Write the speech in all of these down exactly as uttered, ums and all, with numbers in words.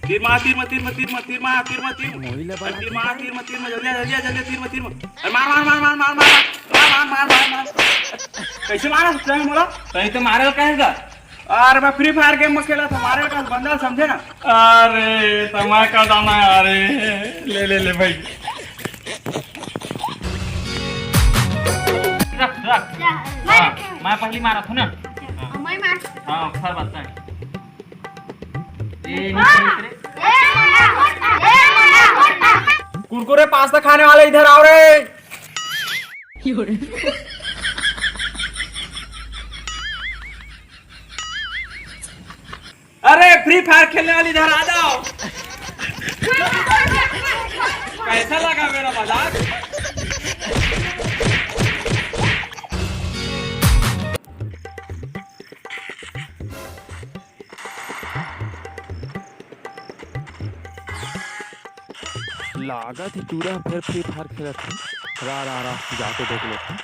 तीर मार, तीर मार, तीर मार, तीर मार, तीर मार, तीर मार, तीर मार। मोही ले अरे तीर मार, तीर मार, तीर मार, जल्दी आ, जल्दी आ, जल्दी आ, तीर मार, तीर मार। अरे मार, मार, मार। कैसे मारा तैं मोला? तैं तो मारे कहेगा। अरे मैं Free Fire game में खेला था, मारे का बंदा समझे ना। अरे तमाका दाना, अरे ले, ले, ले भाई। रख, रख। जा, हाँ, मार। मैं पहली मारा था ना। हाँ। मैं मार। हाँ, खर बात है। ए, नीचे उतरे। कुरकुरे पास्ता खाने वाले इधर आओ रे। अरे Free Fire खेलने वाले इधर आ जाओ। कैसा लगा मेरा मजाक? लागत हे टूरा ह फेर Free Fire खेलत हे। रा, रा, रा, जाके देख लेथन।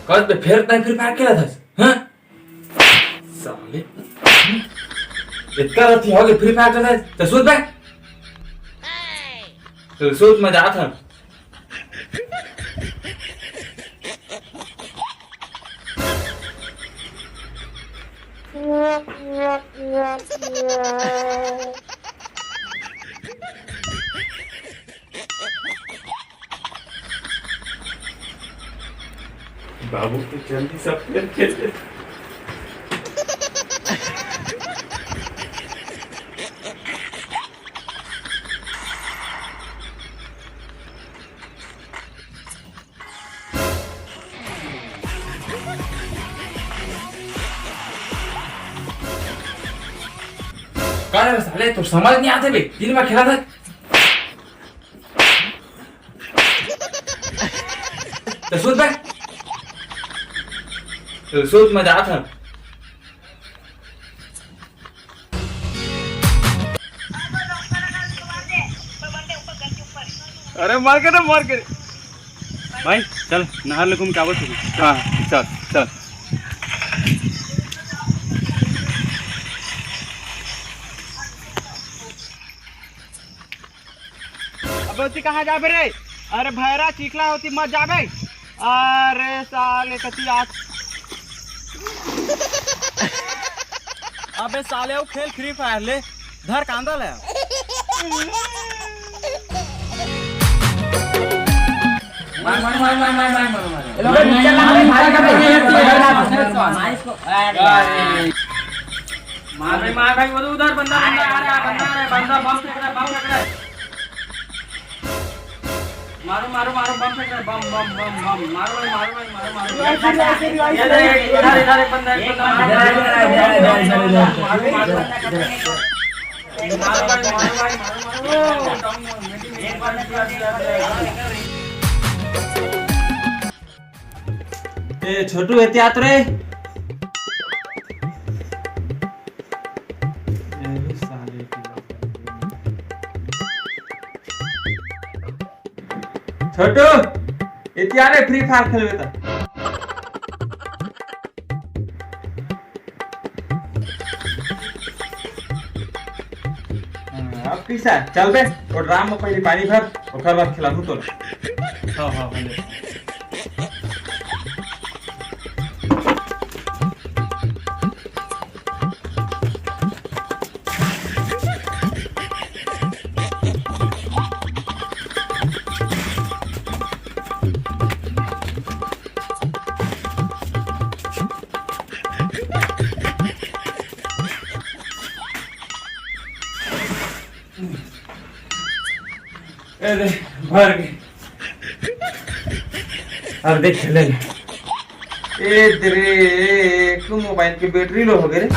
कस बे, फेर तैं Free Fire खेलत हस, हाँ? साले, इतना रात हो गे Free Fire खेलत हस, त सुत बे। चल सुत, मैं जात हँव। बाबू के जल्दी सब खेल खेल ले। का रे साले, तोर समझ नइ आत हे बे, दिन में खेलत हस। त सुत बे। त सुत, मैं जात हँव। अरे मर के ना, मर के। भाई चल, नहर ले घूम के आवत हँव। हाँ, चल, चल। अबे ओती कहाँ जाबे रे? अरे भैरा चिखला होती मत जाबे। अरे साले कति आज। अबे साले वो खेल Free Fire ले, धर कांदा ले। मार, मार, मार। मार, मार, मार, मार, मार। मार, मार, मार, मार, मार। मार भाई, मार भाई, वो तो उधर बंदा, बंदा आ रहा है, बंदा आ रहा है, बंदा बम फेंक रहा है, बम फेंक रहा है। मारो, मारो, मारो, बम फेंक रहा है, बम, बम, बम, बम। मारो भाई, मारो भाई, मारो, मारो। ये देख, इधर, इधर एक बंदा, एक बंदा मारो। मारो, मारो। मारो भाई, मारो भाई, मारो, मारो। ए छोटू, एती आत रे। ए साले के। छोटू, एती आ रे, Free Fire खेलबे त। हाँ, अब कैसा? चल बे, वो ड्राम में पहले पानी भर, ओकर बाद खिलाबू तोला। हाँ, हाँ, हाँ, ले। अरे, भर के। अब देख ले। ए दे रे, एक तो मोबाइल के बैटरी लो हो गए रे।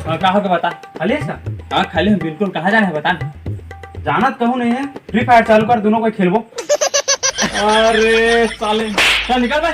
हाँ, का होगे बता। खाली है सर? हाँ, खाली हम बिल्कुल। कहाँ जाना है बता ना। जानत कहूँ नहीं है, फ्री फायर चालू कर, दोनों कोई खेलबो। अरे साले, चल निकल बे।